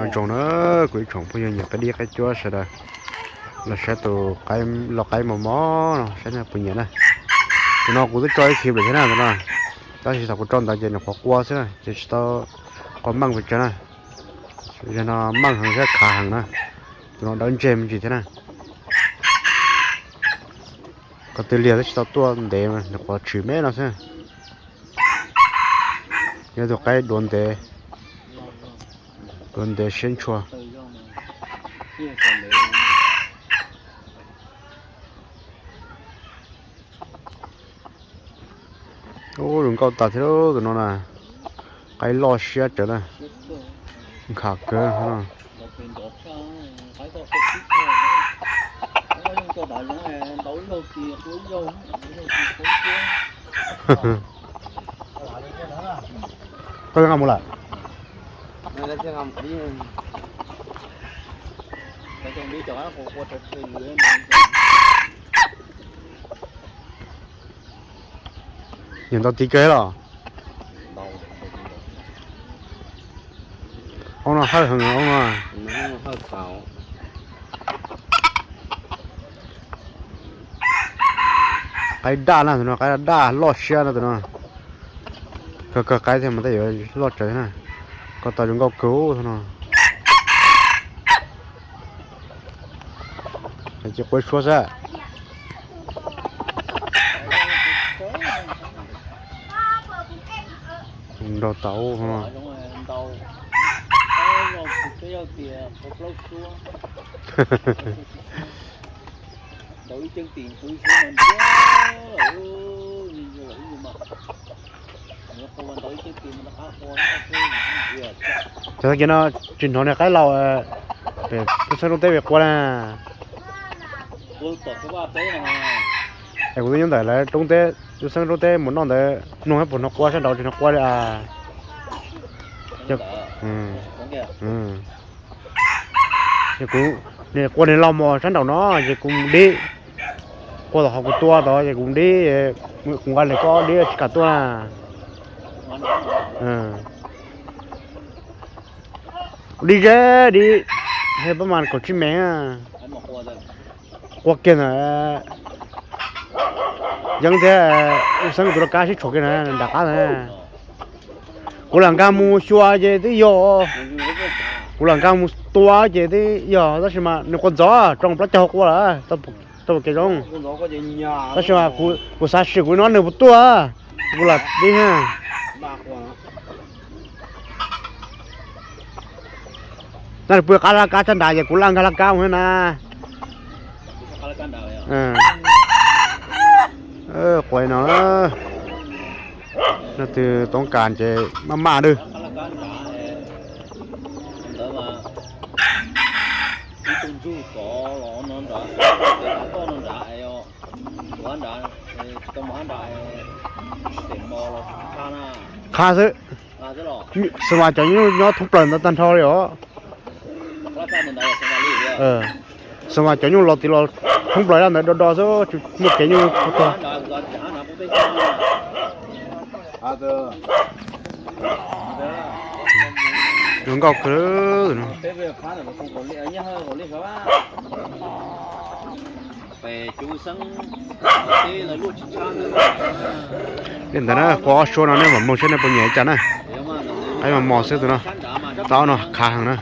Nyob zoo na, kuv ib tsoom phooj ywg nyiam peb dib qaib cuab sawv daws, los saib tus qaib, los qaib mos mos no saib nej puas nyiam na. Tus no kuv twb tso ib khib lawm thiab na tus no, tab sis thaum kuv tso ntawd ces nws qhuav qua xwb na, ces tsis tau qua meej pes tsawg na. Yog no meej heev thiab khav heev na. Tus no dawb ntseg me ntsis thiab na. Qhov twg liag twb tsis tau tuaj ntev, nws qhuav tshwm me no xwb. Yog tus qaib duav ntev, duav ntev siab ntshua. Ub, zoo nkauj tas thiab tus no na. Qaib loj siab tsawv na. Nkhav kawg no. Koj nqa mus lawm? Nyiam ntau tiv kawg los? Ob no hawj heev ob no. Qaib daj na tus no, qaib daj loj siab na tus no. Kawg kawg qaib thiab mas tej yuav loj tsawv thiab na. Koj tau zoo nkauj kawg tus no. Ces quav suab xwb. Nrog tau. Cov tag kis no tsis hnov niag qaib laus pem tub xeeb roob teb pem qua na. Es kuv twb nyob ntawm lawv roob teb, tub xeeb roob teb mus noj ntawd, mloog puas hnov qua sab nraud tsis hnov qua li. Ces kuv, nws qua niag laus mos sab nraum no ces kuv mus dib, qua tom qhov kuv tua tod ces kuv mus dib, kuv nqa li koj dib tsis kam tuaj na. Dib ze dib, he pab mas kaum tsib mev. Qua kiag ntawd, Yeeb thiab Xeeb tus laj kab sib tshuam kiag na nram qab ntawd. Kuv lam nkag mus xyuas ces twb yog, kuv lam nkag mus tua ces twb yog, tab sis mas nws qua ntxov tso plaub caug qua lawm, tau ua kev zoo. Tab sis mas kuv xav sim kuv no nws puas tuaj, kuv lam dib. Nws pw qab laj kab sab nrad ces kuv laj nkag laj kab mus thiab na. Quav no, leej twg toob kas ces maj maj dwb. Qha xwb. Xav mas cov nyuj nyob thoob plaws ntawd tag nrho li os. Xav mas cov nyuj los tim los thoob plaws ntawd do do xwb tsis muaj kev nyuj tag. Zoo nkauj kawg. Li ntawd na, qua ob suab no nej mam mloog saib nej puas nyiam li cas na. Qaib mos mos xwb tus no, tau no khav heev na.